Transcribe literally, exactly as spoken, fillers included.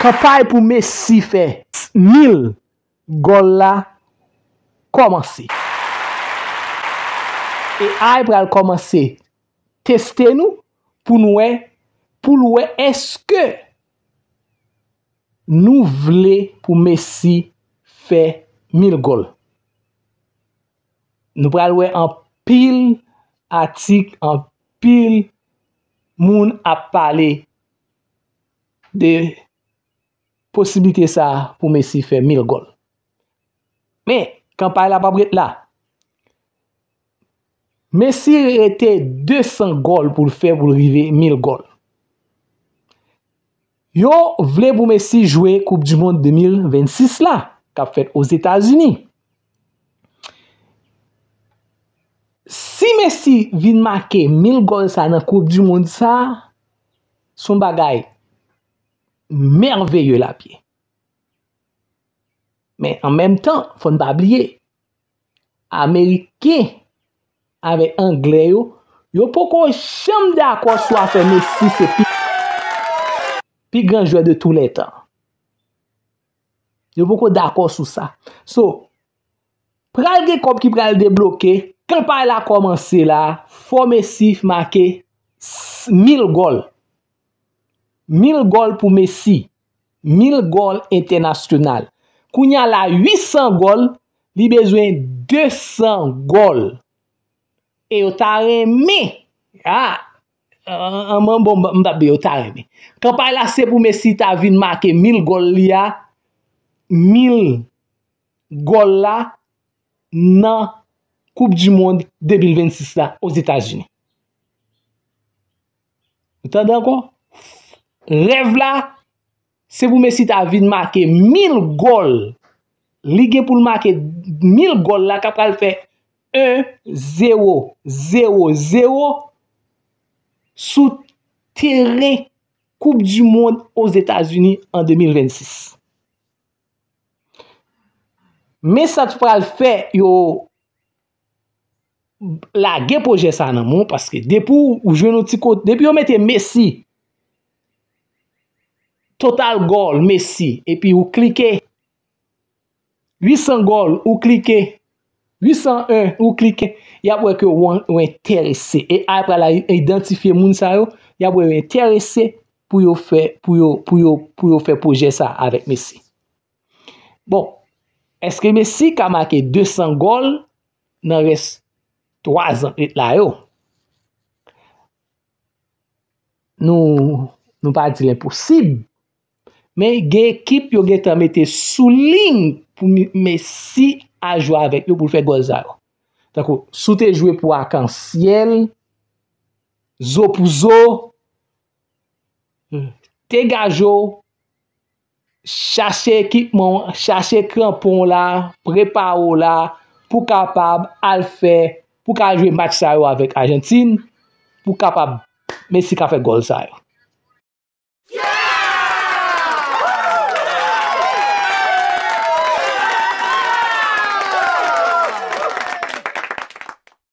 Kanpay pou Messi fè mil gòl la kòmanse. A I pral kòmanse teste nou pou nou wè, pou l wè èske nou vle pou Messi fè mil gòl. Nou pral wè anpil atik, anpil moun ap pale de posiblite sa pou Messi fè mil gòl. Men, kanpay la p ap ret la. Messi rete de san gòl pou l fè pou l rive mil gòl. Yo vle pou Messi jwe Koup di Mond de mil vennsis la, k ap fèt Ozetazini. Si Messi vin make mil gòl sa nan Koup di Mond sa, se yon bagay mèveye l ap ye. Men an menm tan, fò n pa bliye, Ameriken avèk Anglè yo, yo poko janm dakò sou afè Messi se pi, pi gran jwè de tou lè tan. Yo poko dakò sou sa. So, pral gen kòb ki pral debloke, kanpay la kòmanse la, fò Messi make s-, mil gòl. Mil gòl pou Messi. Mil gòl entènasyonal. Kounye a la, uit san gòl, li bezwen de san gòl. E yo ta renmen, a, an, an, bon, m p ap di yo ta renmen. Kanpay la, se pou Messi ta vin make mil gòl li a, mil gòl la nan Koup di Mond de mil vennsis la Ozetazini. Ou tande ankò? Rèv la, se pou Messi ta vin make mil gòl. Li gen pou l make mil gòl la k ap pral fè en zewo zewo zewo sou teren Koup di Mond Ozetazini an de mil vennsis. Men sa k pral fè yo lage pwojè sa nan men w, paske depi w jwenn yon ti kote, depi yo mete Messi, total gòl Messi, epi ou klike, uit san gòl, ou klike, uit san en, ou klike, y ap wè ke w, w enterese. E A I pral idantifye moun sa yo, y ap wè yo enterese pou yo fè, pou yo, pou yo, pou yo fè pwojè sa avèk Messi. Bon, èske Messi ka make de san gòl nan rès twa zan k ret la yo? Nou, nou pa di l enposib, men gen ekip yo gentan mete sou liy pou Mi-, Messi al jwe avèk yo pou l fè gòl sa yo. Tankou, si w te jwe pou Akansyèl, Zo pou Zo, degaje w, chache ekipman w, chache kranpon w la, prepare w la, pou w kapab al fè, pou w ka al jwe match sa yo avèk Ajantin, pou w kapab, Messi ka fè gòl sa yo.